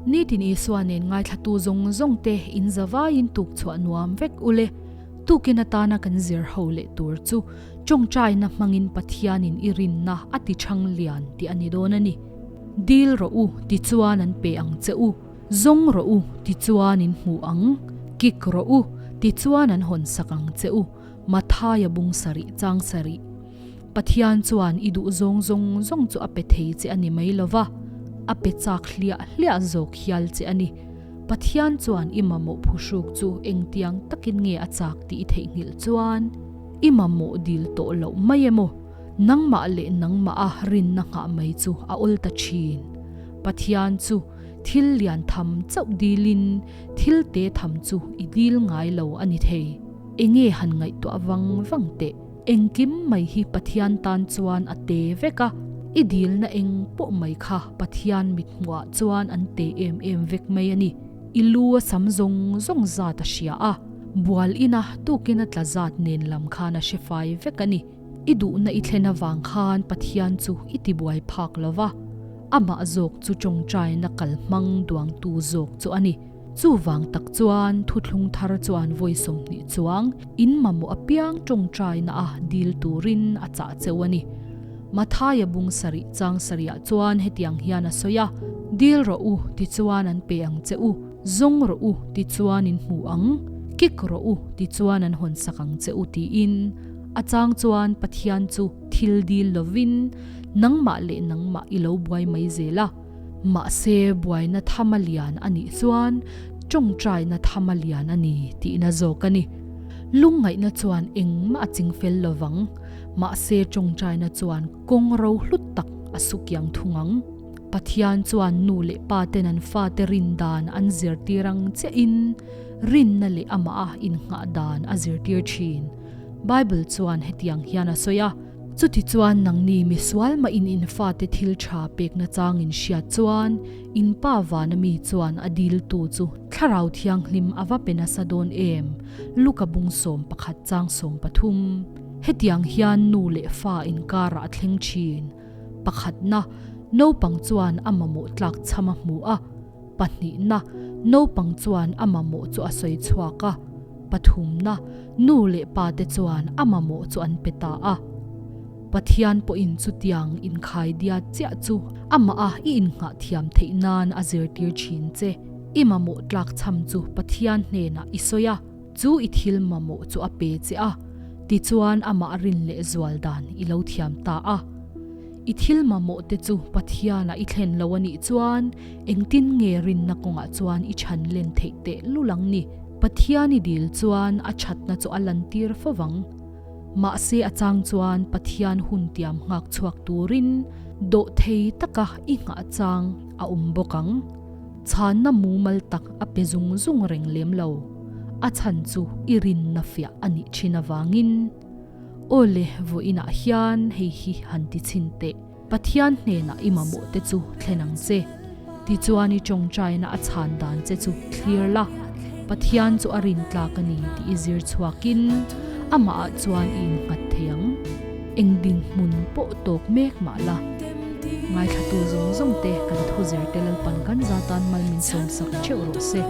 Nitin Isua nen ngaithlatu zawng zawng te in zavaiin tuk chhuah nuam vek ule. Tukin atana kan zir ho leh tur chu tawngtaina hmangin Pathianin i rinna a ti chhang lian tih a ni dawn a ni. Dil rawh u tichuan an pe ang che u, zawng rawh u tichuan in hmu ang, kik rawh u tichuan an hawn sak ang che u, Mathaia bung sarih chang sarih. Pathian chuan i duh zawng zawng zawng chu a pe thei che a ni mai lo va, a pe chak hliah hliah zawk hial che a ni. Pathian chuan i mamawh phuhruk chu engtiang takin nge a chak tih i theihnghilh chuan i mamawh dil tawh loh mai emaw, nangmah leh nangmah a rinna nghah mai chu a awl ta thin. Pathian chu thil lian tham chauh dilin thil te tham chu i dil ngai lo a ni thei. Enge han ngaihtuah vang vang teh? Engkim mai hi Pathian tan chuan a te vek a, i dilna eng pawh mai kha Pathian mithmuhah chuan an te em em vek mai a ni. I lu a sam zawng zawng zat a hria a, bual ina tukin a tla zat nen lam khan a hre fai vek a ni. I duhna i thlen avang khan Pathian chu i tibuai phak lo va, amah zawk chu tawngtaina kalhmang duangtu zawk chu a ni. Chuvang tak chuan thuthlung thar chuan vawi 20 chuang in mamawh apiang tawngtaina a dil turin a chah cheu a ni. Mathaia bung sarih chang sarihah chuan hetiang hian a sawi a, Dil rawh u tichuan an pe ang che u, zawng rawh u tichuan in hmu ang, kik rawh u tichuan an hawn sak ang che u tiin. A chang chuan Pathian chu thil dil lovin nangmah leh nangmah i lo buai mai zel a. Mahse, buaina thama lian a nih chuan tawngtaina thama lian a ni tihna zawk a ni. Lungngaihna chuan engmah a ching fel lo vang, mahse tawngtaina chuan kawng ro hlut tak a su kiang thung ang. Pathian chuan nu leh pa ten an fate rin dan an zirtir ang chiahin rinna leh amah a innghah dan a zirtir thin. Bible chuan hetiang hian a sawi a. Chutichuan nangni misual mah in in fate thil tha pekna chang in hriat chuan in pa vana mi chuan a diltu chu Thlarau Thianghlim a va pe nasa dawn em? Luka bung 11 chang 13. Hetiang hian nu leh fa inkarah a thleng thin. Pakhatna, naupang chuan a mamawh tlak chham a hmu a. Pahnihna, naupang chuan a mamawh chu a sawi chhuak a. Pathumna, nu leh pa te chuan a mamawh chu an pe ta a. Pathian pawhin chutiang inkhaidia chiah chu amah a i innghah thiam theih nan a zirtir thin che. I mamawh tlak chham chu Pathian hnenah i sawi a, chu i thil mamawh chu a pe che a, tichuan amah rin leh zual dan i lo thiam ta a. I thil mamawh te chu Pathianah i thlen lo a nih chuan engtin nge rinna kawngah chuan i chhan len theih teh lul ang ni? Pathian i dil chuan a thatna chu a lantir fo vang. Mahse a chang chuan Pathian hun tiam nghak chhuak turin dawh thei taka i nghah chang a awm bawk ang. Chhanna mumal tak a pe zung zung reng lem lo. A chhan chu i rinna fiah a nih thin avangin. Aw le, vawiinah hian hei hi han ti chhin teh. Pathian hnenah i mamawh te chu thlen ang che. Tichuan i tawngtaina a chhan dan che chu thlir la. Pathian chu a rin tlak a ni tih i zir chhuakin amahah chuan i innghat thei ang. Eng dinhmun pawh tawk mek mah la. Ngaithlatu zawng zawng te kan thu zir te Lalpan kan za tan mal min sawmsak theuh rawh se.